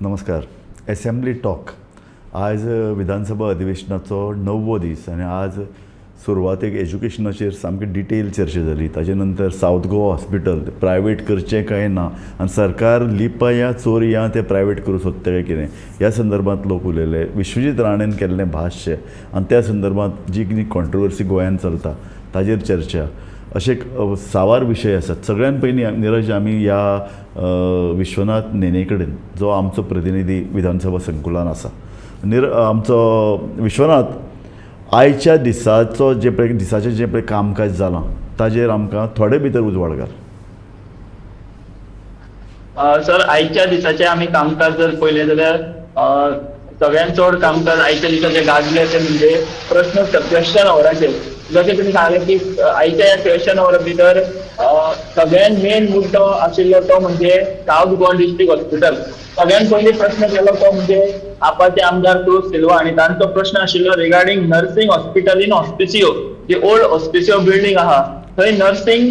नमस्कार. Assembly talk. आयज विधानसभा अधिवेशनाचो णववो दीस आनी आज सुरवातेक एज्युकेशनाचेर सामकी डिटेल चर्चा जाली. ताजे नंतर सावथ गोवा हॉस्पिटल प्रायवेट करचें काय ना आनी सरकार लिपया चोरया तें प्रायवेट करूं सोदता काय कितें ह्या संदर्भांत लोक उलयले. विश्वजीत राणेन केल्लें भाश्य आनी त्या संदर्भांत जी कितें कॉन्ट्रोवर्सी गोंयांत चलता ताजेर चर्चा, अशे सावार विशय आसात. सगळ्यान पयलीं निरज, आमी ह्या विश्वनाथ नेने कडेन, जो आमचो प्रतिनिधी विधानसभा संकुलान आसा, आमचो विश्वनाथ, आयच्या दिसाचो जे पळय दिसाचें जें पळय कामकाज जालां ताजेर आमकां थोडे भितर उजवाड घाल. सर, आयच्या दिसाचें आमी कामकाज जर पळयलें जाल्यार सगळ्यांत चड कामकाज आयच्या दिसाचें गाजलें तें म्हणजे प्रश्न क्वेश्चन अवराचेर. जशें तुमी सांगलें की आयच्या ह्या क्वेश्चन अवरा भितर सगळ्यांत मेन मुद्दो आशिल्लो तो म्हणजे सावथ गोवा डिस्ट्रिक्ट हॉस्पिटल. सगळ्यांत पयलीं प्रश्न केलो तो म्हणजे आपाचे आमदार क्रूज सिल्वा आनी तांचो प्रश्न आशिल्लो regarding nursing hospital in Hospicio. Ji old Hospicio building आहा थंय नर्सिंग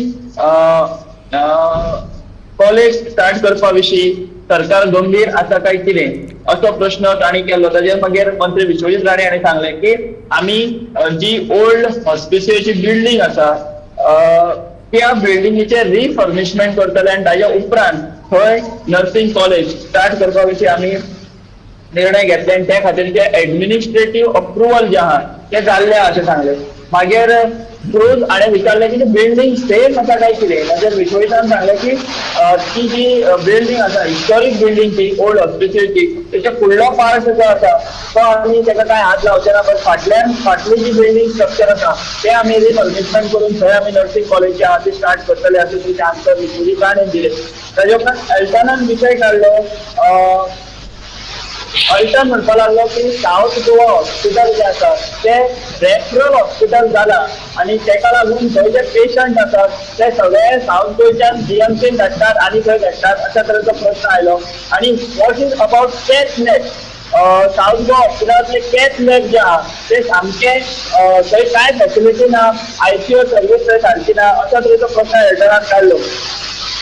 कॉलेज स्टार्ट करपा विशीं सरकार गंभीर आसा काय कितें असो प्रश्न तांणी केल्लो. ताजेर मागीर मंत्री विश्वजीत राणे हांणी सांगलें की आमी जी ओल्ड हॉस्पिसियोची बिल्डींग आसा त्या बिल्डिंगेचें रिफर्निशमेंट करतले आनी ताज्या उपरांत थंय नर्सिंग कॉलेज स्टार्ट करपा विशीं आमी निर्णय घेतले आनी त्या खातीर जे एडमिनिस्ट्रेटीव अप्रुवल जे आहा ते जाल्ले आहा अशें सांगलें. मागीर क्रूज हाणें विचारलें की बिल्डींग सेफ आसा काय कितें. मागीर विश्वजितान सांगलें की ती जी बिल्डींग आसा, हिस्टॉरीक बिल्डींग ती ओल्ड हॉस्पिटलची, तेच्या फुडलो पार्ट जो आसा तो आमी तेका कांय हात लावचे ना, बट फाटल्यान फाटली जी बिल्डींग स्ट्रक्चर आसा ते आमी रिफर्बिशमेंट करून थंय आमी नर्सिंग कॉलेज जे आहा ती स्टार्ट करतले अशें तेचें आन्सर विश्वजीत राणेन दिलें. ताजे उपरांत एल्टनान विशय काडलो. अल्टन म्हणपाक लागलो की सावथ गोवा हॉस्पिटल जें आसा तें रेफरल हॉस्पिटल जालां आनी तेका लागून थंय जे पेशंट आसात ते सगळे सावथ गोंयच्यान जीएमसीन धाडटात आनी खंय धाडटात अशा तरेचो प्रश्न आयलो. आनी what is about cath lab? South Goa हॉस्पिटलांतले cath lab जे आहा ते सामके थंय कांय फॅसिलिटी ना, आयसीयू सर्वीस थंय सारकी ना अशा तरेचो प्रश्न एल्टनान काडलो.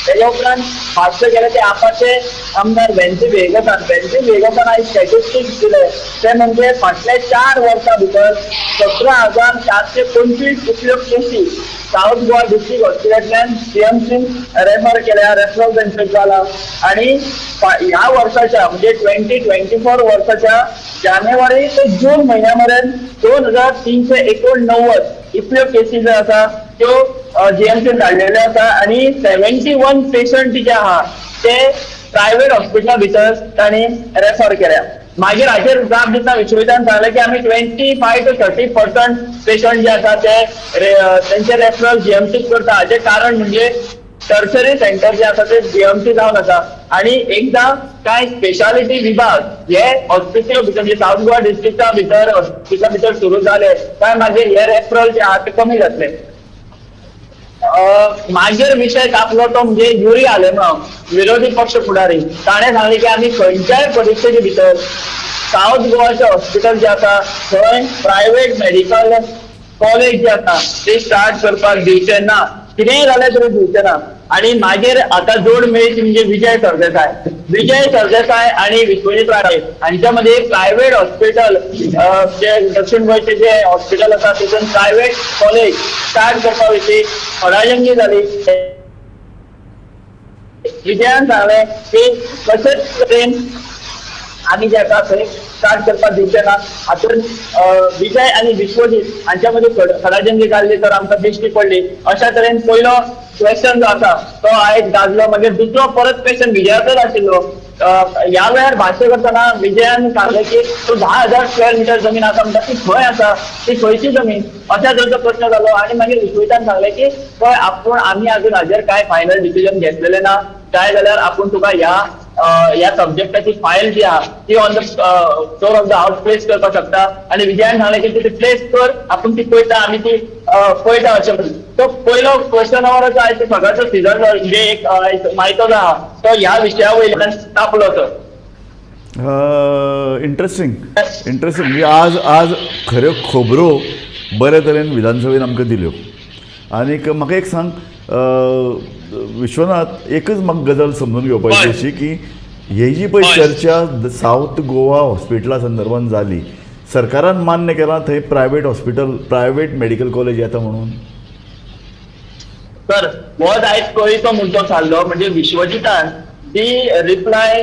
तेच्या उपरांत फास्ट गेले ते आपाचे आमदार वेन्सी वेगसान. वेन्सी वेगसान आयज स्टॅटिस्टिक्स दिले ते म्हणजे फाटल्या 4 वर्सां भितर 17,425 इतल्यो केसी सावथ गोवा डिस्ट्रिक्ट हॉस्पिटलांतल्यान जीएमसीन रेफर केल्या, रेफरल तेंचेर जाला. आनी ह्या वर्साच्या म्हणजे 2024 वर्साच्या जानेवारी ते जून म्हयन्या मेरेन 2389 इतल्यो केसी ज्यो आसा त्यो जीएमसीन धाडलेल्यो आसा आनी 71 पेशंट जे आहा ते प्रायव्हेट हॉस्पिटला भितर तांणी रेफर केल्या. मागीर हाचेर जाप दितना विश्वजितान सांगलें की आमी 25 to 30% patient जे आसा ते तेंचे रेफरल जीएमसीत करता. हाचें कारण म्हणजे टर्शरी सेंटर जे आसा ते जीएमसी जावन आसा आनी एकदां कांय स्पेशालिटी विभाग हे हॉस्पिटल भितर म्हणजे सावथ गोवा डिस्ट्रिक्टा भितर हॉस्पिटला भितर सुरू जाले काय मागीर हे रेफरल जे आहा ते कमी जातले. मागीर विशय तापलो तो म्हणजे युरी आलेमाव, विरोधी पक्ष फुडारी. ताणें सांगलें की आमी खंयच्याय परिस्थिती भितर सावथ गोवाचे हॉस्पिटल जे आसा थंय प्रायव्हेट मेडिकल कॉलेज जे आसा ते स्टार्ट करपाक दिवचे ना, कितेंय जालें तरी दिवचे ना. आनी मागीर आतां जोड मेळची म्हणजे विजय सरदेसाय. विजय सरदेसाय आनी विश्वजीत राणे हांच्या मदीं प्रायव्हेट हॉस्पिटल जे दक्षिण गोंयचे जे हॉस्पिटल आसा तितून प्रायव्हेट कॉलेज स्टार्ट करपा विशीं खडाजंगी जाली. विजयान सांगलें की कशेच तरेन आमी जे आसा थंय स्टार्ट करपाक दिवचे ना. हातूंत विजय आनी विश्वजीत हांच्या मदीं खडाजंगी जाल्ली तर आमकां दिश्टी पडली. अशा तरेन पयलो क्वेश्चन जो आसा तो आयज गाजलो. मागीर दुसरो परत क्वेश्चन विजयाचोच आशिल्लो. ह्या वेळार भाश्य करतना विजयान सांगलें की तो 10,000 स्क्वेअर मिटर जमीन आसा म्हणटा ती खंय आसा, ती खंयची जमीन अशा तरेचो प्रश्न जालो. आनी मागीर विश्वजितान सांगलें की पळय आपूण आमी अजून हाजेर कांय फायनल डिसिजन घेतलेलें ना, जाय जाल्यार आपूण तुका ह्या ह्या सब्जेक्टाची फायल जी आहा ती on the floor of the house place करपाक शकता. आनी विजयान सांगलें की ती प्लेस कर, आपूण ती पळयता, आमी ती पळयता अशें म्हणून. तो पयलो क्वेश्चन अवराचो आयज सगळ्याचो सिजन म्हणजे एक मायतो जो आहा तो ह्या विशया वयल्यान तापलो. Sir, interesting, interesting. म्हणजे आज आज खऱ्यो खबरो बरे तरेन विधानसभेन आमकां दिल्यो. आनीक म्हाका एक सांग विश्वनाथ, एकच म्हाका गजाल समजून घेवपाची अशी की ही जी पळय चर्चा सावथ गोवा हॉस्पिटला संदर्भात जाली, सरकारान मान्य केलां थंय private hospital, private medical college येता म्हणून? तर हो आयज कळीचो मुद्दो थारलो. म्हणजे विश्वजितान जी रिप्लाय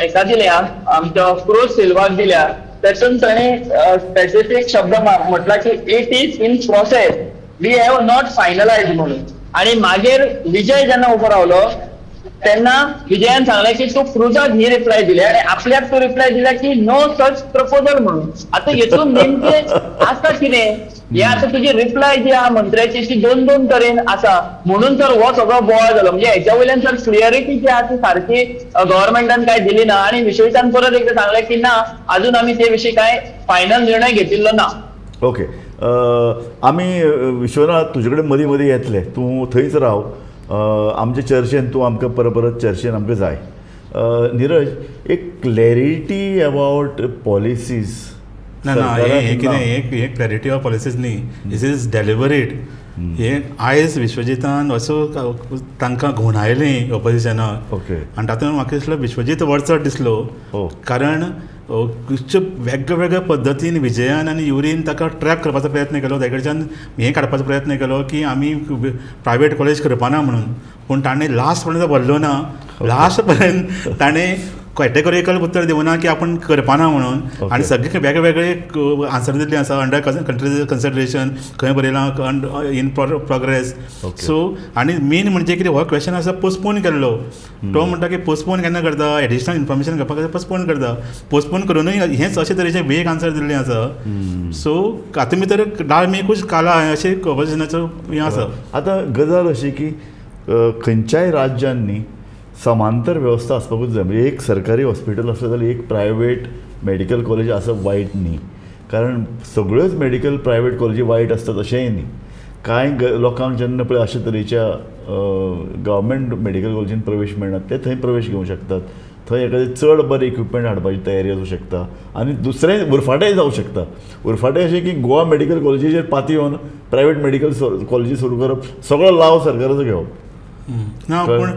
हेका दिल्या, आमच्या क्रोज सिल्वाक दिल्या, तातूंत ताणें स्पेसिफीक शब्द म्हटला की it is in process, we have not finalize म्हणून. आणि मागीर विजय जेन्ना उबो रावलो तेन्ना विजयान सांगलें की तूं क्रुजाक ही रिप्लाय दिल्या आनी आपल्याक तूं रिप्लाय दिल्या की नो सच प्रपोजल म्हणून. आतां हेतून नेमकें आसा कितें हे? आतां तुजी रिप्लाय जी आहा मंत्र्याची ती दोन दोन तरेन आसा, म्हणून तर हो सगळो बोवाळ जालो. म्हणजे हेच्या वयल्यान सर क्लियरिटी जी आहा ती सारकी गव्हर्मेंटान काय दिली ना. आनी विश्वजितान परत एकदां सांगलें की ना, अजून आमी ते विशीं काय फायनल निर्णय घेतिल्लो ना. ओके, आमी विश्वनाथ तुजे कडेन मदीं मदीं येतले, तूं थंयच राव. आमचे चर्चेन तूं आमकां परत परत चर्चेन आमकां जाय. निरज, एक क्लॅरिटी अबावट पॉलिसीज. ना ना, हें कितें, हें क्लॅरिटी ऑफ पॉलिसीज न्ही, this is deliberate. हें आयज विश्वजितान असो तांकां घुंवडायलें ऑपोजिशनाक. आनी तातूंत म्हाका दिसलो विश्वजीत वरचड दिसलो, कारण वेगळ्या वेगळ्या पद्दतीन विजयान आनी युरीन ताका ट्रॅप करपाचो प्रयत्न केलो, ताचे कडच्यान हें काडपाचो प्रयत्न केलो की आमी प्रायवेट कॉलेज करपाना म्हणून. पूण ताणें लास्ट पर्यंत भरलो ना, लास्ट पर्यंत ताणें कॅटेगोरिकल उत्तर दिवना की आपूण करपाना म्हणून. आनी सगळे वेगळे वेगळे आन्सर दिल्ले आसा, अंडर कन्सिडरेशन खंय बरयलां, इन प्रोग्रेस. सो आनी मेन म्हणजे कितें, हो क्वेश्चन आसा पोस्टपोन केल्लो. तो म्हणटा की पोस्टपोन केन्ना करता, एडिशनल इन्फॉर्मेशन घेवपा खातीर पोस्टपोन करता. पोस्टपोन करुनूय हेंच अशे तरेचे वेग आन्सर दिल्ले आसा. सो हातूंत भितर दाळ में कुछ काला अशें ऑपोजिशनाचो हें आसा. आतां गजाल अशी की खंयच्याय राज्यान न्ही समांतर वेवस्था आसपाकूच जाय. म्हणजे एक सरकारी हॉस्पिटल आसलें जाल्यार एक प्रायवेट मेडिकल कॉलेज आसप वायट न्ही, कारण सगळ्योच मेडिकल प्रायवेट कॉलेजी वायट आसतात अशेंय न्ही. कांय लोकांक जेन्ना पळय अशे तरेच्या गव्हर्मेंट मेडिकल कॉलेजीन प्रवेश मेळना, ते थंय प्रवेश घेवंक शकतात. थंय एखादें चड बरें इक्विपमेंट हाडपाची तयारी आसूं शकता. आनी दुसरें उरफाटेंय जावं शकता. उरफाटें अशें की गोवा मेडिकल कॉलेजीचेर पातयेवन प्रायवेट मेडिकल कॉलेजी सुरू करप, सगळो लाव सरकाराचो घेवप. ना, पूण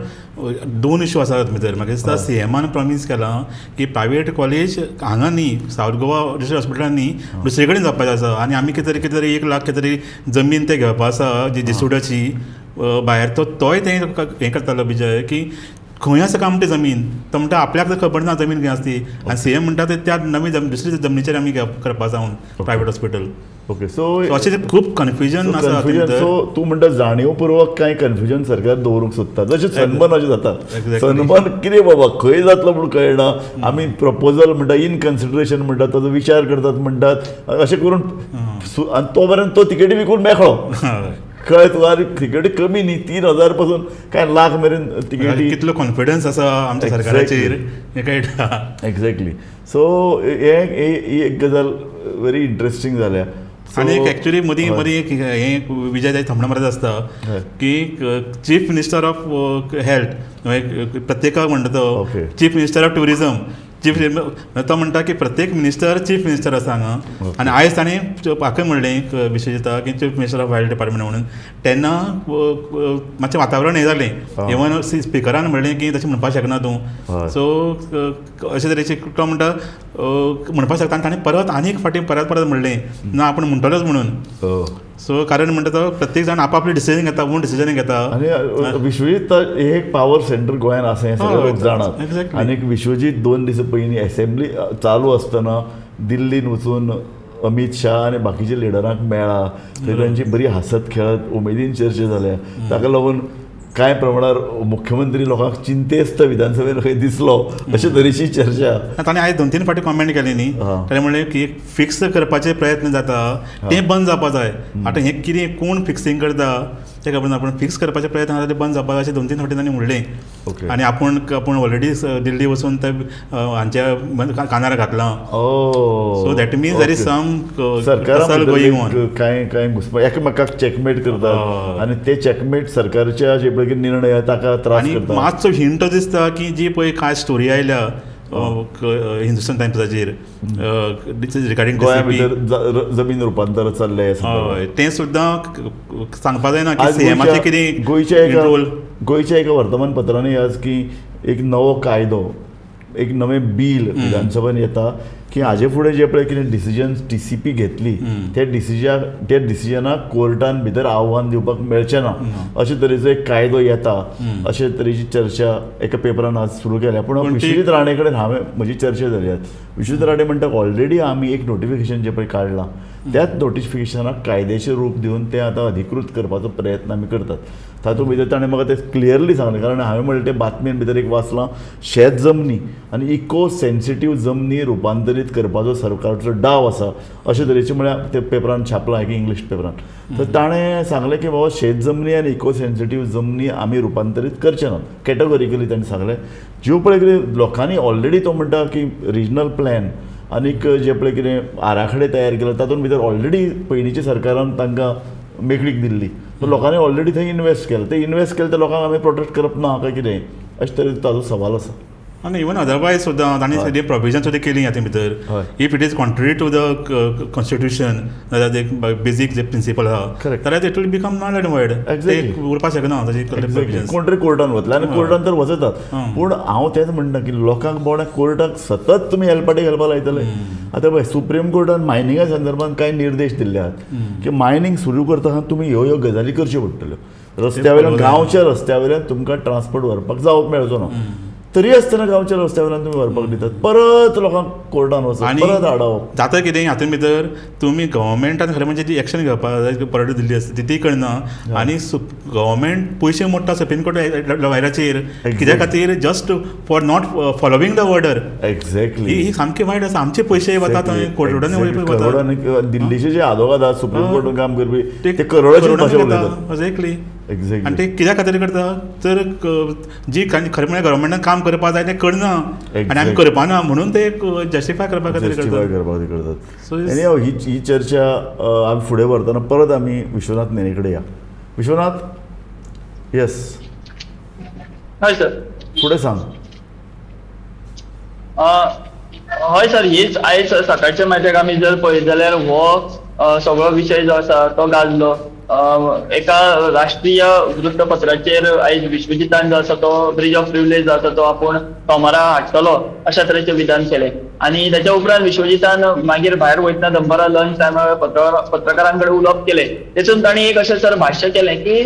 दोन इशू आसात भितर. म्हाका दिसता सीएमान प्रॉमीस केलां की प्रायवेट कॉलेज हांगा न्ही, सावथ गोवा डिस्ट्रिक्ट हॉस्पिटलान न्ही, दुसरे कडेन जावपाचें आसा. आनी आमी कितें तरी कितें तरी 1 लाख कितें तरी जमीन ते घेवपा आसा जी जिसुडाची भायर. तोय तें हें करतालो विजय की खंय आसा काय म्हणटा जमीन, तो म्हणटा आपल्याक तर खबर ना जमीन खंय आसा ती. आनी सीएम म्हणटा ते त्या नवी दुसरी जमनीचेर आमी करपा आसा म्हणून प्रायवेट हॉस्पिटल. ओके, सो अशें खूब कन्फ्युजन आसा. कन्फ्युजन. सो तूं म्हणटा जाणीवपूर्वक कांय कन्फ्युजन सरकार दवरूंक सोदता, जशें सनबर्न अशें जाता. सनबर्न कितें बाबा खंय जातलो म्हूण कळना, आमी प्रपोजल म्हणटा, इन कन्सिडरेशन म्हणटा, ताजो विचार करतात म्हणटात, अशें करून आनी तो पर्यंत तो तिकेटी विकून मेकळो. कळ्ळें तुका? आनी तिकेटी कमी न्ही, 3000 पासून कांय लाख मेरेन तिकेटी. कितलो कॉन्फिडन्स आसा आमच्या सरकाराचेर हें कळटा. एक्झॅक्टली. सो हे एक गजाल व्हेरी इंट्रस्टींग जाल्या. आनी एक एक्चुअली मदीं मदीं एक हें विजय दाय थोमणो मारत आसता की चीफ मिनिस्टर ऑफ हेल्थ प्रत्येकाक म्हणटा तो, chief minister of tourism, chief, तो म्हणटा की प्रत्येक मिनिस्टर चीफ मिनिस्टर आसा हांगा. आनी आयज ताणें म्हाका म्हणलें विशेशता की chief minister of health department म्हणून, तेन्ना मातशें वातावरण हें जालें. इवन स्पिकरान म्हणलें की तशें म्हणपाक शकना तूं. सो अशे तरेचे तो म्हणटा म्हणपाक शकता. आनी ताणें परत आनीक फाटीं परत परत म्हणलें ना आपूण म्हणटलोच म्हणून. सो कारण म्हणटा तो प्रत्येक जाण आपापले डिसिजन घेता, ओन डिसिजन घेता. आनी विश्वजीत हे एक पावर सेंटर गोंयांत आसा हें सगळे लोक जाणात. आनी विश्वजीत 2 दीस पयलीं एसेंब्ली चालू आसतना दिल्लीन वचून अमीत शाह आनी बाकीच्या लिडरांक मेळ्ळा, थंय तांची बरी हांसत खेळत उमेदीन चर्चा जाल्या. ताका लागून कांय प्रमाणार मुख्यमंत्री लोकांक चिंतेस्त विधानसभेन खंय दिसलो अशे तरेची चर्चा. ताणें आयज 2-3 फावटी कॉमेंट केली न्ही, ताणें म्हणलें की फिक्स करपाचे प्रयत्न जाता ते बंद जावपा जाय. आतां हें कितें कोण फिक्सिंग करता तें खबर ना, पूण फिक्स करपाचे प्रयत्न जाता ते बंद जावपा जाय अशें 2-3 फावटी ताणें म्हणलें. आनी आपूण आपूण ऑलरेडी दिल्ली वचून ते हांच्या कानार घातलां. So that means there is some सरकार कांय कांय घुसपा, एकामेकाक चॅकमेट करतात आनी ते चॅकमेट सरकारच्या जे पळय निर्णय ताका त्रास करता. मातसो हिंट दिसता की जी पळय कांय स्टोरी आयल्या हिंदुस्तान टायम्साचेर रिगार्डिंग गोंया भितर जमीन रुपांतर चल्लें, हय, तें सुद्दां सांगपा जायना की सीएमाचें कितें गोंयच्या एका गोंयच्या एका वर्तमानपत्रांनी आज की एक नवो कायदो, एक नवें बील विधानसभेन येता की हाजे फुडें जे पळय कितें डिसिजन TCP घेतली ते डिसिजनाक कोर्टान भितर आव्हान दिवपाक मेळचें ना अशे तरेचो एक कायदो येता अशे तरेची चर्चा एका पेपरान आज सुरू केल्या. पूण विश्वजीत राणे कडेन हांवें म्हजी चर्चा जाली. विश्वजीत राणे म्हणटा ऑलरेडी आमी एक नोटिफिकेशन जें पळय काडलां त्याच नोटिफिकेशनाक कायद्याचें रूप दिवन तें आतां अधिकृत करपाचो प्रयत्न आमी करतात. तातूंत भितर ताणें म्हाका तें क्लियरली सांगलें, कारण हांवें म्हणलें तें बातमेन भितर एक वाचलां, शेत जमनी आनी इको सेन्सिटीव जमनी रुपांतरीत करपाचो सरकारचो डाव आसा अशे तरेचें म्हळ्यार ते पेपरान छापलां एक इंग्लीश पेपरान. तर ताणें सांगलें की बाबा शेत जमनी आनी इको सेन्सिटीव जमनी आमी रुपांतरीत करचे ना, कॅटेगोरिकली ताणें सांगलें. ज्यो पळय कितें लोकांनी ऑलरेडी तो म्हणटा की रिजनल प्लॅन आनीक जे पळय कितें आराखडे तयार केला तातूंत भितर ऑलरेडी पयलींच्या सरकारान तांकां मेकळीक दिल्ली, पूण लोकांनी ऑलरेडी थंय इनवेस्ट केलें, ते इनवेस्ट केलें तर लोकांक आमी प्रोटेक्ट करप ना काय कितें अशें तरेचो ताजो सवाल आसा. आनी इवन अदरवायज सुद्दां तांणी सगळीं प्रोविजन सुद्दां केली हातूंत भितर, if it is contrary to the constitution नाजाल्यार बेजीक जे प्रिंसिपल आहा जाल्यार it will become null and void, ते उरपाक शकना ताजे. कोण तरी कोर्टान वतले आनी कोर्टान तर वचतात. पूण हांव तेंच म्हणटा की लोकांक बोणाक कोर्टाक सतत तुमी हेलपाटी घालपाक लायतले. आतां पळय सुप्रीम कोर्टान मायनिंगा संदर्भात कांय निर्देश दिल्ले आहात की मायनींग सुरू करतना तुमी ह्यो ह्यो गजाली करच्यो पडटल्यो. रस्त्या वयल्यान, गांवच्या रस्त्या वयल्यान तुमकां ट्रान्सपोर्ट व्हरपाक जावप मेळचो ना, तरी आसतना गांवच्या रस्त्या वयल्यान तुमी व्हरपाक दितात, परत लोकांक कोर्टान वचप, परत आडावप. जाता कितें हातूंत भितर तुमी गव्हर्मेंटान खरें म्हणजे जी एक्शन घेवपाक परत दिल्ली आसता ती करना आनी गव्हर्मेंट पयशे मोडटा सुप्रीम कोर्ट लॉयराचेर कित्या खातीर, just for not following the order. Exactly, ही सामकी वायट आसा. आमचे पयशे वतात कोर्टान, दिल्लीचे जे आदोगाद आहात सुप्रीम कोर्टान काम करपी ते करोडाची भाशा उलयतात. एक्झॅक्टली. एक्झॅक्टली. आनी ते कित्या खातीर करता तर जी खरें म्हळ्यार गव्हर्मेंटान काम करपाक जाय तें करना आनी आमी करपाना म्हणून ते जस्टिफाय करपा खातीर करतात. एनी ही चर्चा आमी फुडें व्हरतना परत आमी विश्वनाथ नेने कडेन या. विश्वनाथ, येस. हय सर, फुडें सांग. हय सर, हीच आयज सकाळच्या मायत्याक आमी जर पळयत जाल्यार हो सगळो विशय जो आसा तो गाजलो. एका राष्ट्रीय वृत्तपत्राचेर आयज विश्वजितान जो आसा तो ब्रिज ऑफ प्रिविलेज जो आसा तो आपूण सोमारा हाडटलो अशा तरेचें विधान केलें. आनी ताच्या उपरांत विश्वजितान मागीर भायर वयतना दनपारां लंच टायमार पत्रकारां कडेन उलोवप केलें. तेतून तांणी एक अशें सर भाश्य केलें की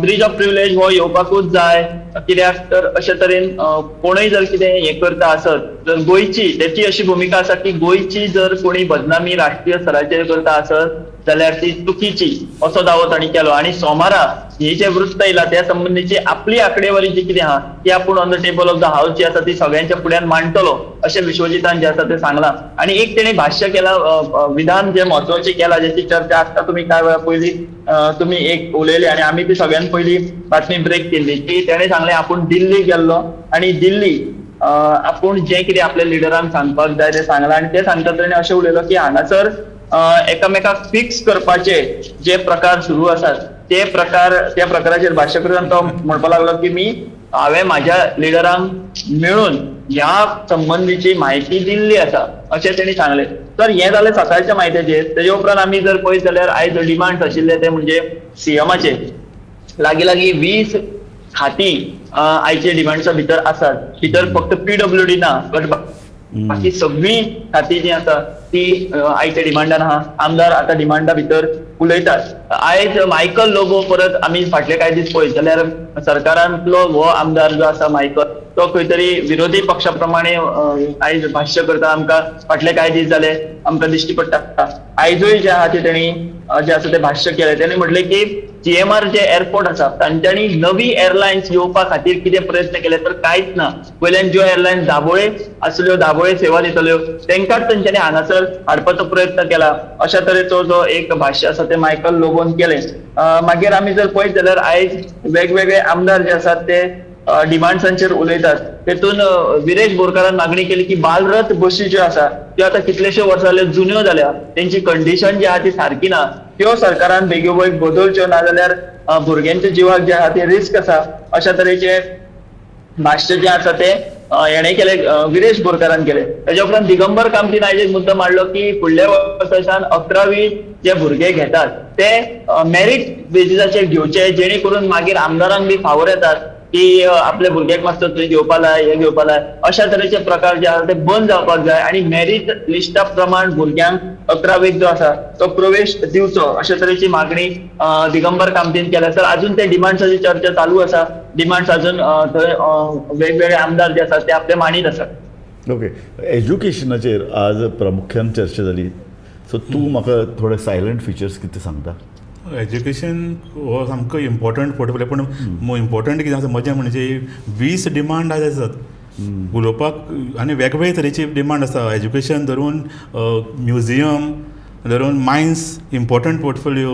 ब्रिज ऑफ प्रिविलेज हो येवपाकूच जाय, कित्याक तर अशे तरेन कोणूय जर कितें हें करता आसत जर गोंयची तेची अशी भुमिका आसा की गोंयची जर कोणी बदनामी राष्ट्रीय स्तराचेर करता आसत जाल्यार ती चुकीची असो दावो तांणी केलो. आनी सोमारा ही जे वृत्त येयला त्या संबंदीची आपली आंकडेवारी जी कितें आहा ती आपूण on the table of the house जी आसा ती सगळ्यांच्या फुड्यान मांडटलो अशें विश्वजितान जें आसा तें सांगलां. आनी एक तेणी भाश्य केलां, विधान जें म्हत्वाचें केलां जेची चर्चा आतां तुमी कांय वेळा पयलीं तुमी एक उलयले आनी आमी ती सगळ्यान पयलीं बातमी ब्रेक केल्ली की तेणें सांगलें आपूण दिल्ली गेल्लो आनी दिल्ली आपूण जें कितें आपल्या लिडरांक सांगपाक जाय तें सांगलां. आनी तें सांगता तेणें अशें उलयलो की हांगासर एकामेकाक फिक्स करपाचे जे प्रकार सुरू आसात ते प्रकार त्या प्रकाराचेर भाश्य करून तो म्हणपाक लागलो की मी हांवें म्हाज्या लिडरांक मेळून ह्या संबंदीची म्हायती दिल्ली आसा अशें तेणी सांगलें. तर हें जालें सकाळच्या म्हायतीचेर. तेजे उपरांत आमी जर पळयत जाल्यार आयज डिमांड्स आशिल्ले ते म्हणजे सीएमाचे लागीं लागीं 20 खातीं आयचे डिमांड्सा भितर आसात. भितर फक्त PWD ना बट बाकी सगळीं खातीं जीं आसा ती आयच्या डिमांडान आहा. आमदार आतां डिमांडा भितर उलयतात. आयज मायकल लोबो परत आमी फाटले कांय दीस पळयत जाल्यार सरकारांतलो हो आमदार जो आसा मायकल तो खंय तरी विरोधी पक्षा प्रमाणे आयज भाश्य करता. आमकां फाटले कांय दीस जाले आमकां दिश्टी पडटा. आयजूय जे आहा ते तेणी जे आसा ते भाश्य केलें. तेणी म्हटलें की GMR जे एअरपोर्ट आसा तांच्यांनी नवी एअरलायन्स येवपा खातीर कितें प्रयत्न केले तर कांयच ना. वयल्यान ज्यो एअरलायन्स दाबोळे आसल्यो, दाबोळे सेवा दितल्यो तांकांच तेंच्यांनी हांगासर हाडपाचो प्रयत्न केला अशा तरेचो जो एक भाश्य आसा तें मायकल लोबोन केलें. मागीर आमी जर पळयत जाल्यार आयज वेगवेगळे आमदार जे आसात ते डिमांड्सांचेर उलयतात. तेतून विरेश बोरकारान मागणी केली की बालरथ बशी ज्यो आसा त्यो आतां कितलेश्यो वर्सां जाल्यो जुन्यो जाल्या, तेंची कंडिशन जी आहा ती सारकी ना, त्यो सरकारान बेगोबेग बदलच्यो ना जाल्यार भुरग्यांच्या जिवाक जे आहा ते रिस्क आसा अशा तरेचे भाश्य जें आसा तें हेणें केलें, विरेश बोरकारान केलें. तेज्या उपरांत दिगंबर कामतीन आयज एक मुद्दो मांडलो की फुडल्या वर्साच्यान 11वी जे भुरगे घेतात ते मेरीट बेजिसाचेर घेवचे जेणे करून मागीर आमदारांक बी फावोर येतात. की आपल्या भुरग्याक मातसो थंय घेवपा लाय, हे घेवपा लाय, अशा तरेचे प्रकार जे आसा ते बंद जावपाक जाय आनी मेरीट लिस्टा प्रमाण भुरग्यांक 11वेक जो आसा तो प्रवेश दिवचो अशा तरेची मागणी दिगंबर कामतीन केल्या. तर अजून ते डिमांड्साची चर्चा चालू आसा. डिमांड्स अजून थंय वेगवेगळे आमदार जे आसात ते आपले मांडीत आसात. ओके, एज्युकेशनाचेर आज प्रामुख्यान चर्चा जाली. सो तूं म्हाका थोडे सायलंट फिचर्स कितें सांगता? एज्युकेशन हो सामको इम्पॉर्टंट पोर्टफोलियो, पूण इम्पॉर्टंट कितें आसा मजा म्हणजे 20 डिमांड आयज आसात उलोवपाक आनी वेगवेगळे तरेची डिमांड आसा. एज्युकेशन धरून म्युझियम धरून mines important portfolio,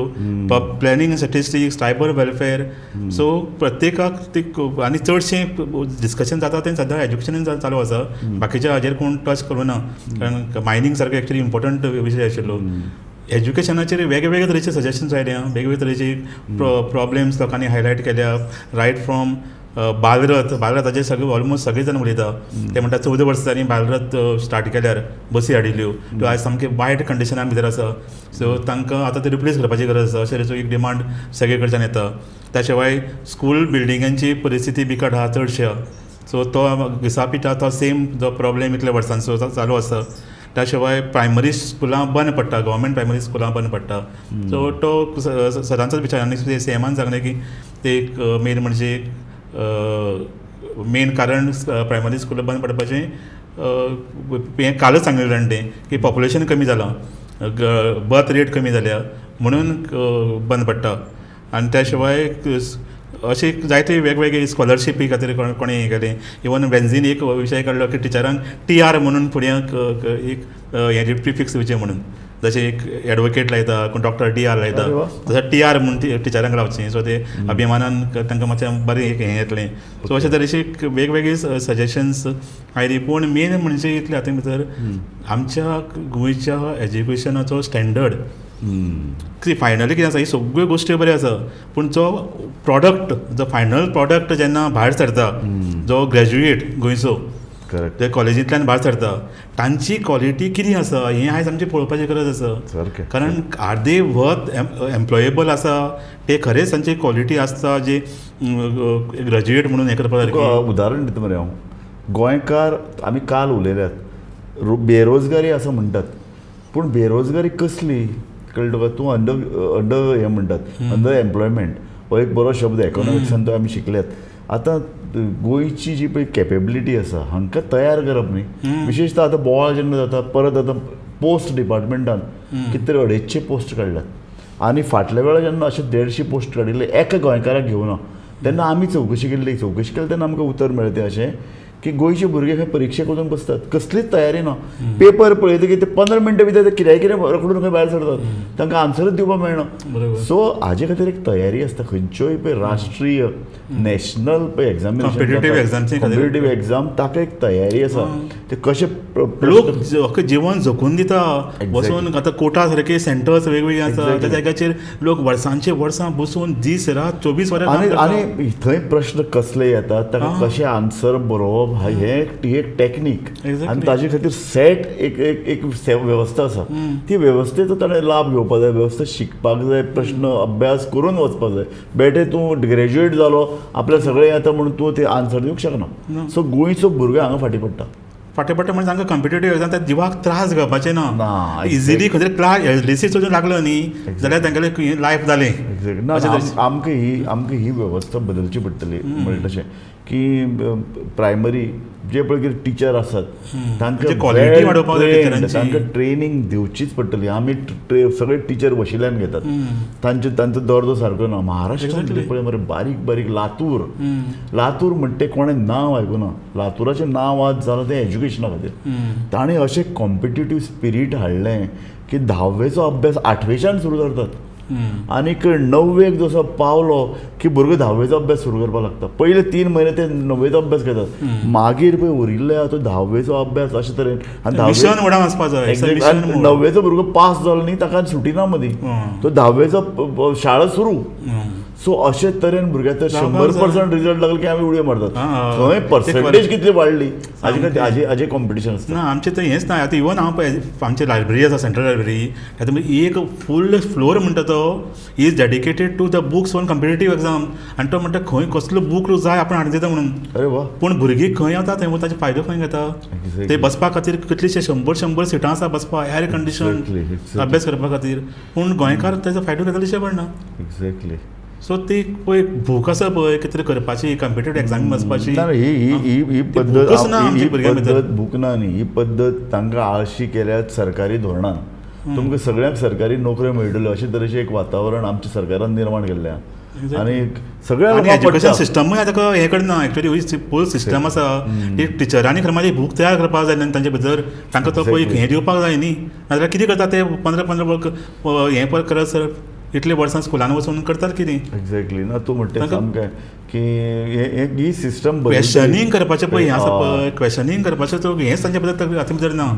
planning statistics, tribal welfare. So प्रत्येकाक ती आनी चडशें डिस्कशन जाता तें सद्या एज्युकेशनान चालू आसा. बाकीच्या हाजेर कोण टच करूं ना, कारण मायनींग सारको एक्चुअली इम्पॉर्टंट विशय आशिल्लो. एज्युकेशनाचेर वेगवेगळे तरेचे सजेशन्स आयल्या, वेगवेगळे तरेचे प्रॉब्लेम्स लोकांनी हायलायट केल्या. रायट फ्रॉम बालरथ, बालरथाचेर सगळे ऑलमोस्ट सगळे जाण उलयता. ते म्हणटा 14 वर्सांनी बालरथ स्टार्ट केल्यार बसी हाडिल्ल्यो, त्यो आयज सामके वायट कंडिशनान भितर आसा. सो तांकां आतां ते रिप्लेस करपाची गरज आसा, अशे तरेचो एक डिमांड सगळे कडच्यान येता. त्या शिवाय स्कूल बिल्डिंगांची परिस्थिती बिकट आहा चडश्या. सो तो दिसापिठा तो सेम जो प्रॉब्लेम इतल्या वर्सांचो चालू आसा. त्या शिवाय प्रायमरी स्कुलां बंद पडटा, गव्हर्मेंट प्रायमरी स्कुलां बंद पडटा. सो तो सदांचोच विचार. आनी सीएमान सांगलें की ते एक मेन म्हणजे मेन कारण प्रायमरी स्कुलां बंद पडपाचें हें कालच सांगलें ताणें तें की पॉप्युलेशन कमी जालां, बर्थ रेट कमी जाल्या म्हणून बंद पडटा. आनी त्या शिवाय अशे जायते वेगवेगळे स्कॉलरशिपी खातीर कोणें हें केलें. इवन वेन्झीन एक विशय काडलो की टिचरांक टीआर म्हणून फुडें एक हें प्रिफिक्स दिवचें म्हणून, जशें एक एडवोकेट लायता कोण डॉक्टर टीआर लायता, तशें टीआर म्हणून टिचरांक लावचें. सो ते अभिमानान तांकां मातशें बरें एक हें येतलें. सो अशे तरेचे वेगवेगळे सजेशन्स आयली. पूण मेन म्हणजे इतलें हातूंत भितर आमच्या गोंयच्या एज्युकेशनाचो स्टँडर्ड फायनली कितें आसा, ही सगळ्यो गोश्टी बऱ्यो आसा, पूण जो प्रॉडक्ट, जो फायनल प्रॉडक्ट जेन्ना भायर सरता, जो ग्रॅज्युएट गोंयचो ते कॉलेजींतल्यान भायर सरता, तांची क्वॉलिटी कितें आसा हें आयज आमचें पळोवपाची गरज आसा. कारण are they worth employable आसा, ते खरेंच तांची क्वॉलिटी आसता जे ग्रॅज्युएट म्हणून हें करपा सारकें. उदाहरण दिता मरे हांव, गोंयकार आमी काल उलयल्यात, बेरोजगारी आसा म्हणटात, पूण बेरोजगारी कसली कळ्ळें तुका? तूं अंडर हें म्हणटात, अंडर एम्प्लॉयमेंट हो एक बरो शब्द इकॉनॉमिक्सान तो आमी शिकल्यात. आतां गोंयची जी पळय कॅपेबिलिटी आसा हांकां तयार करप न्ही, विशेशतः आतां बोवाळ जेन्ना जाता, परत आतां पोस्ट डिपार्टमेंटान कितें तरी 250 पोस्ट काडल्यात आनी फाटल्या वेळार जेन्ना अशें 150 पोस्ट काडिल्ले एका गोंयकाराक घेवना, तेन्ना आमी चवकशी केल्ली. चवकशी केली तेन्ना आमकां उतर मेळ्ळें तें अशें की गोंयचे भुरगे खंय परिक्षेक वचून बसतात, कसलीच तयारी ना, पेपर पळयतकीर ते 15 मिनटां भितर ते कित्याय कितें रखडून खंय भायर सरतात, तांकां आन्सरूच दिवपाक मेळना. सो हाजे खातीर एक तयारी आसता खंयच्योय पळय राष्ट्रीय नॅशनल पळय एग्जामिनेशन, कॉम्पिटेटीव एग्जाम, ताका एक तयारी आसा. ते कशें लोक जिवन झोकून दिता बसून. आतां कोटा सारके सेंटर्स वेगवेगळे आसा, त्या जाग्याचेर लोक वर्सांचे वर्सां बसून दीस रात 24 वरां. आनी थंय प्रश्न कसले येतात, ताका कशें आन्सर बरोवप, हें एक टॅक्नीक आनी ताजे खातीर सेट एक एक वेवस्था आसा, ती वेवस्थेचो ताणें लाभ घेवपाक जाय, वेवस्था शिकपाक जाय, प्रश्न अभ्यास करून वचपाक जाय. बेठे तूं ग्रॅज्युएट जालो आपल्या सगळें येता म्हणून तूं ते आन्सर दिवंक शकना. सो गोंयचो भुरगो हांगा फाटीं पडटा. फाटीं पडटा म्हणजे तांकां कॉम्पिटेटीव एग्जाम त्या जिवाक त्रास घेवपाचे ना, इजिली खंय तरी क्लास एलडीसी वचून लागलो न्ही जाल्यार तांगेलें लायफ जालें. ना, आमकां ही वेवस्था बदलची पडटली. म्हणटा तशें की प्रायमरी जे पळय कितें टिचर आसात तांकां क्वॉलिटी वाडोवपाक जाय, तांकां ट्रेनींग दिवचीच पडटली. आमी सगळे टिचर वशिल्यान घेतात, तांचो दर्जो सारको ना. महाराष्ट्रांत पळय मरे बारीक बारीक लातूर, लातूर म्हणटे कोणें नांव आयकुना, लातूराचें नांव आज जालां तें एज्युकेशना खातीर. ताणें अशें कॉम्पिटेटीव स्पिरीट हाडलें की 10वेचो अभ्यास 8वेच्यान सुरू करतात आनीक 9वेक जसो पावलो की भुरगो 10वेचो अभ्यास सुरू करपाक लागता. पयले 3 म्हयने ते 9वेचो अभ्यास घेतात, मागीर पळय उरिल्ले आहा तो 10वेचो अभ्यास अशे तरेन. आनी 9वेचो भुरगो पास जालो न्ही ताका सुटी ना मदीं, तो 10वेचो शाळा सुरू. सो अशे तरेन भुरग्याक तर 100% रिजल्ट लागले की आमी उडयो मारतात. थंय पर्संटेज कितली वाडली हाजे खातीर हाजे कॉम्पिटिशन आसता. ना आमचें थंय हेंच ना. आतां इवन हांव पळय आमची लायब्ररी आसा, सेंट्रल लायब्ररी, तातूंत एक फूल फ्लोर म्हणटा तो is dedicated to the books on competitive exam. आनी तो म्हणटा खंय कसलो बूक जाय आपण हाडून दिता म्हणून. अरे वा. पूण भुरगीं खंय वता थंय ताचो फायदो खंय घेता? ते बसपा खातीर कितलेशे 100-100 सिटां आसा बसपा, एयर कंडिशन अभ्यास करपा खातीर, पूण गोंयकार ताचो फायदो घेता दिश्टी पडना. एक्झॅक्टली. सो ती पळय भूक आसा पळय कितें तरी करपाची, कॉम्पिटेटिव्ह एग्जामी वचपाची. ना ही ही ही पद्दत ही पद्दत भूक ना न्ही, ही पद्दत तांकां आळशी केल्यात सरकारी धोरणान. तुमकां सगळ्यांक सरकारी नोकऱ्यो मेळटल्यो अशे तरेचें एक वातावरण आमच्या सरकारान निर्माण केल्लें आहा. आनी सगळ्या एज्युकेशन सिस्टमूय आतां हें करना. एक्चुअली ही फूल सिस्टम आसा ती टिचरांनी खरें मातशी भूक तयार करपाक जाय न्ही, तांचे भितर तांकां तो पळय हें दिवपाक जाय न्ही. नाजाल्यार कितें करता ते 15-15 हें पळय करत सर इतले वर्सां स्कुलान वचून करतात कितें. एक्झॅक्टली. ना तूं म्हणटा सामकें की ही सिस्टम क्वेशनिंग करपाचें पळय हें आसा पळय, क्वेशनिंग करपाचें तो हेंच तांचे भितर हातूंत भितर ना.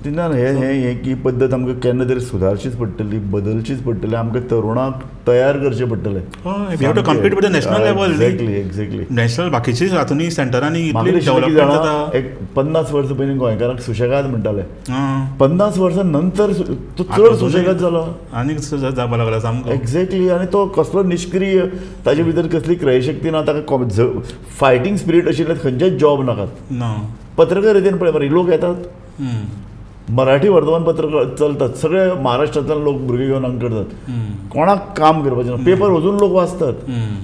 ना हे ही पद्दत आमकां केन्ना तरी सुदारचीच पडटली, बदलचीच पडटली. आमकां तरुणांक तयार करचें पडटलें. हय, we have to compete with the national level. Exactly exactly. National बाकीचे हातूंनी सेंटरांनी इतली डेव्हलपमेंट जाता. एक 50 वर्सां पयलीं गोंयकारांक सुशेगाद म्हणटाले, 50 वर्सां नंतर तो चड सुशेगाद जालो आनी जावपा लागला सामको. एक्झॅक्टली. आनी तो कसलो निश्क्रीय, ताजे भितर कसली क्रयशक्ती ना, ताका फायटींग स्पिरीट आशिल्ले खंयचेच जॉब नाकात. पत्रकारितेन पळय मरे लोक येतात, मराठी वर्तमानपत्र चलतात, सगळे महाराष्ट्रांतल्यान लोक भुरगे घेवन हांगा करतात, कोणाक काम करपाचें ना. पेपर अजून लोक वाचतात.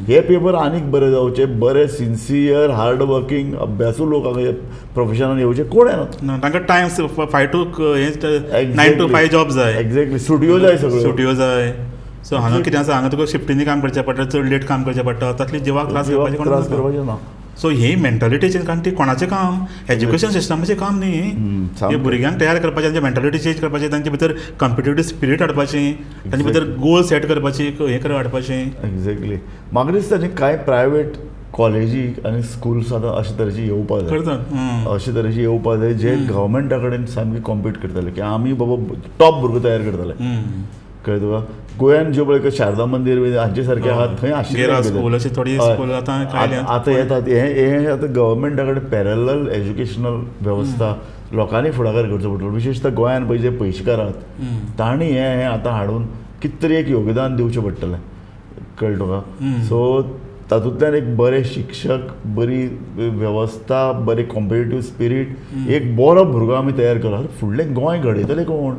हे पेपर आनीक बरे जावचे, बरे सिन्सियर हार्ड वर्किंग अभ्यासू लोक हांगा प्रोफेशनान येवचे. कोण येना तांकां टायम 5 to 9 to 5 job जाय. एक्झॅक्टली. सुटयो जाय, सगळ्यो सुटयो जाय. सो हांगा कितें आसा, हांगा तुका शिफ्टींनी काम करचें पडटा, चड लेट काम करचें पडटा, तातूंतलें जिवाक त्रास करपाचें ना. सो ही मेंटालिटी चेंज, कारण ती कोणाचें काम, एज्युकेशन सिस्टमाचें काम न्ही. हे भुरग्यांक तयार करपाचें, तांचे मेंटालिटी चेंज करपाचें, तांचे भितर कॉम्पिटेटिव्ह स्पिरीट हाडपाची, तांचे भितर गोल सेट करपाची, हें कर हाडपाचें. एक्झॅक्टली. म्हाका दिसता न्ही कांय प्रायवेट कॉलेजी आनी स्कुल्स आतां अशे तरेची येवपा जाय, अशे तरेची येवपा जाय जे गव्हर्मेंटा कडेन सामकी कॉम्पीट करतले की आमी बाबा टॉप भुरगो तयार करतले. कळ्ळें तुका? गोंयान ज्यो पळय शारदा मंदीर बी हांचे सारके आहा थंय आशिल्ले आतां येतात. हें आतां गव्हर्मेंटा कडेन पॅरलल एज्युकेशनल वेवस्था लोकांनी फुडाकार करचो पडटलो. विशेशतः गोंयान पळय जे पयशेकार आहात तांणी हें आतां हाडून कितें तरी एक योगदान दिवचें पडटलें. कळ्ळें तुका? सो तातूंतल्यान एक बरे शिक्षक, बरी वेवस्था, बरी कॉम्पिटेटिव्ह स्पिरीट, एक बरो भुरगो आमी तयार केलो. फुडलें गोंय घडयतले कोण?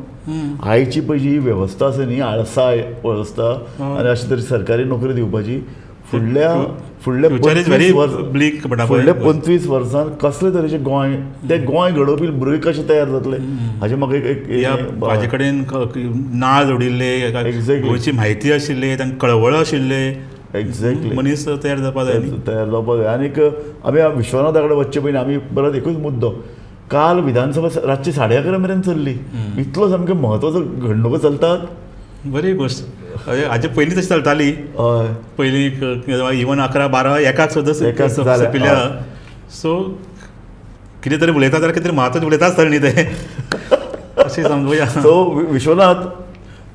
आयची पळय जी वेवस्था आसा न्ही, आळसाय वेवस्था आनी अशे तरेन सरकारी नोकरी दिवपाची, फुडल्या फुडल्या 25 वर्सांत कसले तरेचें गोंय, तें गोंय घडोवपी भुरगे कशे तयार जातले हाजें म्हाका एक हाजे कडेन नाळ जोडिल्ले, गोंयची म्हायती आशिल्ली, तांकां कळवळ आशिल्ले. एक्झॅक्टली. मनीस तयार जावपा जाय, तयार जावपा जाय. आनीक आमी विश्वनाथा कडेन वचचे पयलीं आमी परत एकूच मुद्दो, काल विधानसभा रातची 11:30 मेरेन चल्ली. इतलो सामकें म्हत्वाचो घडणुको चलतात. बरी गोश्ट. हाजे पयलीं तशी चलताली. हय, पयलीं इवन 11, 12, 1 सुद्दां सोंपिल्ल्या. सो कितें तरी उलयता जाल्यार कितें तरी म्हत्वाचें उलयता आसतलें न्ही तें, अशें समजुया. सो विश्वनाथ,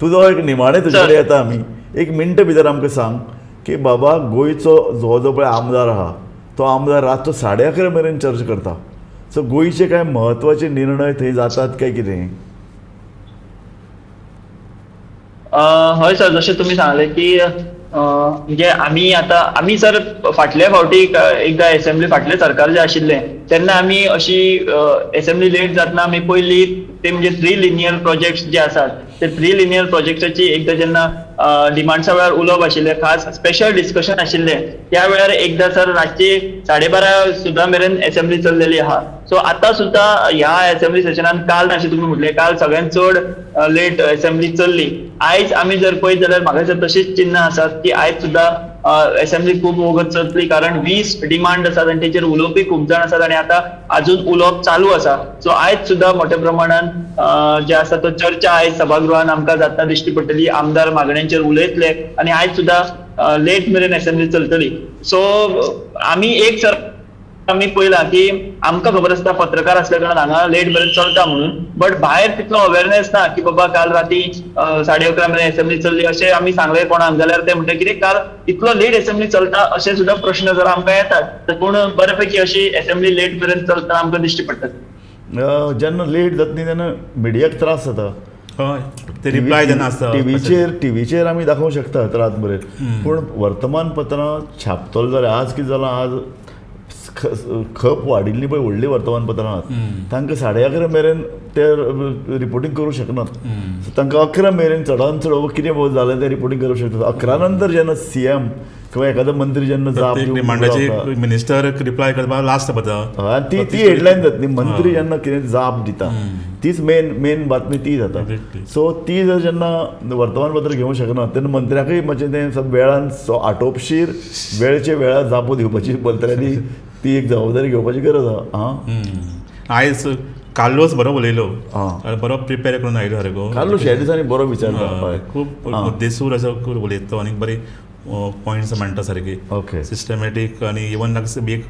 तुजो एक निमाणें तुजे कडेन येता आमी. एक मिनट भितर आमकां सांग की बाबा गोंयचो जो जो पळय आमदार आहा तो आमदार रातचो 11:30 मेरेन चर्चा करता. सो गोंयचे कांय म्हत्वाचे निर्णय थंय जातात काय कितें? हय सर, जशें तुमी सांगलें की म्हणजे आमी आतां आमी सर फाटल्या फावटी एकदां एसेंब्ली फाटलें सरकार जें आशिल्लें तेन्ना आमी अशी एसेंब्ली लेट जातना आमी पयली ते म्हणजे 3 लिनियर प्रोजेक्ट्स जे आसात ते 3 लिनियर प्रोजेक्टाची एकदां जेन्ना डिमांड्सा वेळार उलोवप आशिल्लें, खास स्पेशल डिस्कशन आशिल्लें, त्या वेळार एकदां सर रातची 12:30 सुद्दां मेरेन एसेंब्ली चल्लेली आहा. सो आतां सुद्दां ह्या एसेंब्ली सेशनान काल अशें तुमी म्हटलें काल सगळ्यांत चड लेट एसेंब्ली चल्ली. आयज आमी जर पळयत जाल्यार म्हाका दिसता तशीच चिन्नां आसात की आयज सुद्दां एसेंब्ली खूब वगत चलतली, कारण 20 डिमांड आसात आनी तेचेर उलोवपी खूब जाण आसात आनी आतां आजून उलोवप चालू आसा. सो आयज सुद्दां मोठ्या प्रमाणान जे आसा तो चर्चा आयज सभागृहान आमकां जातना दिश्टी पडटली. आमदार मागण्यांचेर उलयतले आनी आयज सुद्दां लेट मेरेन एसेंब्ली चलतली. सो आमी एक सर आमी पळयलां की आमकां खबर आसता पत्रकार असल्या कारणान हांगा लेट मेरेन चलता म्हणून, बट भायर तितलो अवेरनेस ना की बाबा काल राती 11:30 मेरेन असेंब्ली चल्ली अशें आमी सांगलें कोणाक जाल्यार ते म्हणटा कितें काल इतलो लेट असेंब्ली चलता अशें सुद्दां प्रश्न जर आमकां येतात. पूण बऱ्या पैकी अशी असेंब्ली लेट मेरेन चलतना आमकां दिश्टी पडटा. जेन्ना लेट जाता न्ही तेन्ना मिडियाक त्रास जाता. हय, ते रिप्लाय जेन्ना आसता टिवीचेर आमी दाखोवंक शकतात रात मेरेन, पूण वर्तमानपत्रां छापतलो जाल्यार आज कितें जालां, आज खप वाडिल्ली पळय व्हडलीं वर्तमानपत्रां आहात तांकां 11:30 मेरेन ते रिपोर्टींग करूंक शकनात. सो तांकां 11 मेरेन चडान चड कितें जालें तें रिपोर्टींग करूंक शकतात. 11 नंतर जेन्ना सी एम किंवा एखादो मंत्री जेन्ना जाप डिमांडाची मिनिस्टर रिप्लाय करपाक लास्ट पडटा, ती ती हेडलायन जाता न्ही. मंत्री जेन्ना कितें जाप दिता तीच मेन मेन बातमी ती जाता. सो ती जर जेन्ना वर्तमानपत्र घेवंक शकना तेन्ना मंत्र्याकय मातशें तें वेळान आटोपशीर वेळचे वेळार जापो दिवपाची मंत्र्यांनी ती एक जबाबदारी घेवपाची गरज आहा. आयज कार्लोस बरो उलयलो, बरो प्रिपेर करून आयलो सारको. कार्लोस ह्या दिसांनी बरो विचारता, खूब मुद्देसूर असो उलयता आनी बरी पॉयंट्स मांडटा सारके, ओके, सिस्टमॅटीक. आनी इवन एक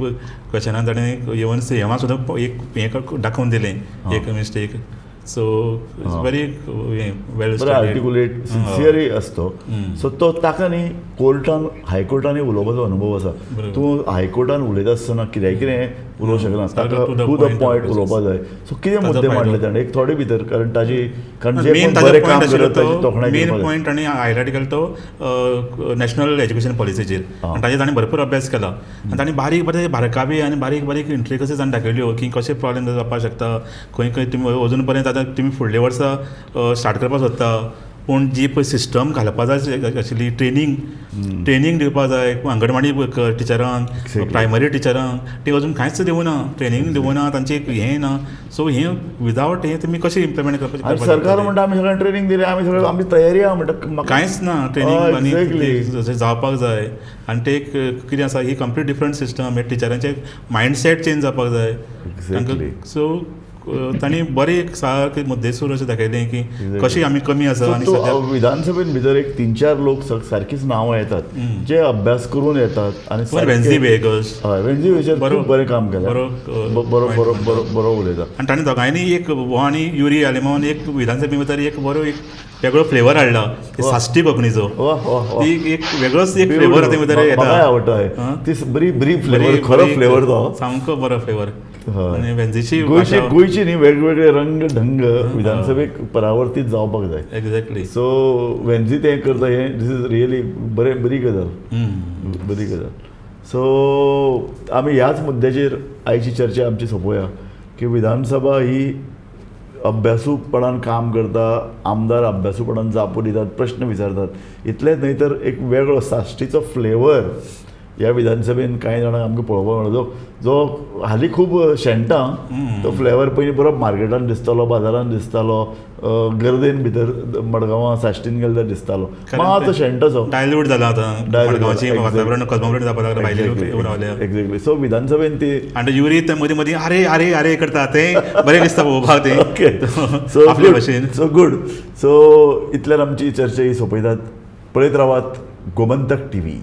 क्वेशनान ताणें इवन सीएमा सुद्दां एक हें दाखोवन दिलें, एक mistake. So it's very well articulate, सिन्सियरय आसतो. सो तो ताका न्ही कोर्टान हायकोर्टानूय उलोवपाचो अनुभव आसा. तूं हायकोर्टान उलयता आसतना कित्याक कितें उलोवंक शकना, ताका टू the point उलोवपाक जाय. सो कितें मुद्दे मांडले ताणें एक थोडे भितर, कारण ताजी कारण जे बरें काम करत ताजी तोखणाय. मेन पॉयंट ताणें हायलायट केलो तो नॅशनल एज्युकेशन पॉलिसीचेर, आनी ताजेर ताणें भरपूर अभ्यास केला. आनी ताणें बारीक बारीक बारकावी आनी बारीक बारीक इंट्रिकसीज ताणें दाखयल्यो की कशें प्रॉब्लेम जावपाक शकता, खंय खंय तुमी अजून पर्यंत आतां तुमी फुडल्या वर्सा स्टार्ट करपाक सोदता, पूण जी पळय सिस्टम घालपा जाय आशिल्ली, ट्रेनींग ट्रेनींग दिवपा जाय अंगणवाडी टिचरांक, प्रायमरी टिचरांक, ती अजून कांयच दिवना, ट्रेनींग दिवना, तांचे हें ना. सो हें विदावट हें तुमी कशें इम्प्लिमेंट करपाचें? सरकार म्हणटा आमी सगळ्यांक ट्रेनींग दिलें, आमी सगळें आमची तयारी आहा म्हणटा, कांयच ना ट्रेनींग आनी जावपाक जाय. आनी ते कितें आसा ही कंप्लीट डिफरंट सिस्टम, हे टिचरांचे मायंडसेट चेंज जावपाक जाय. सो तांणी बरें एक सारकें मुद्देसूर अशें दाखयलें की कशी आमी कमी आसा. आनी विधानसभेन भितर एक 3-4 लोक सारकीच नांवां येतात जे अभ्यास करून येतात. आनी वेन्झी वेगस, हय, वेन्झी वेगस खूब बरें काम केलें, बरो बरो बरो बरो उलयता. आनी ताणें दोगांयनी एक हो आनी युरी आलेमांवान एक विधानसभे भितर एक बरो एक वेगळो फ्लेवर हाडला, साश्टी कोंकणीचो, ती एक वेगळोच एक फ्लेवर आतां भितर येता. आवडटा ती बरी बरी फ्लेवर, खरो फ्लेवर तो सामको बरो फ्लेवर. गोंयची गोंयची न्ही वेगवेगळे रंग ढंग विधानसभेक परावर्तीत जावपाक जाय. एक्झॅक्टली. सो वेन्झी तें करता हें this is really बरें, बरी गजाल, बरी गजाल. सो आमी ह्याच मुद्द्याचेर आयची चर्चा आमची सोंपोवया की विधानसभा ही अभ्यासूपणान काम करता, आमदार अभ्यासूपणान जापो दितात, प्रश्न विचारतात. इतलेंच न्हय तर एक वेगळो साश्टीचो फ्लेवर ह्या विधानसभेन कांय जाणांक आमकां पळोवपाक मेळ्ळो, जो हालीं खूब शेणटा तो फ्लेवर. पयलीं बरो मार्केटान दिसतालो, बाजारान दिसतालो, गर्देन भितर मडगांवां साश्टीन गेले जाल्यार दिसतालो, मात शेणटा. डायल्यूट जाला आतां वातावरण, कॉस्मोपोलिटन जावपाक लागला, भायले लोक येवन रावल्या. एक्झॅक्टली. सो विधानसभेन ती आनी युरी ते मदीं मदीं अरे अरे अरे करता तें बरें दिसता पळोवपाक तें. ओके, सो आपले भाशेन. So good. सो इतल्यान आमची चर्चा ही सोंपयतात. पळयत रावात गोमंतक टीव्ही.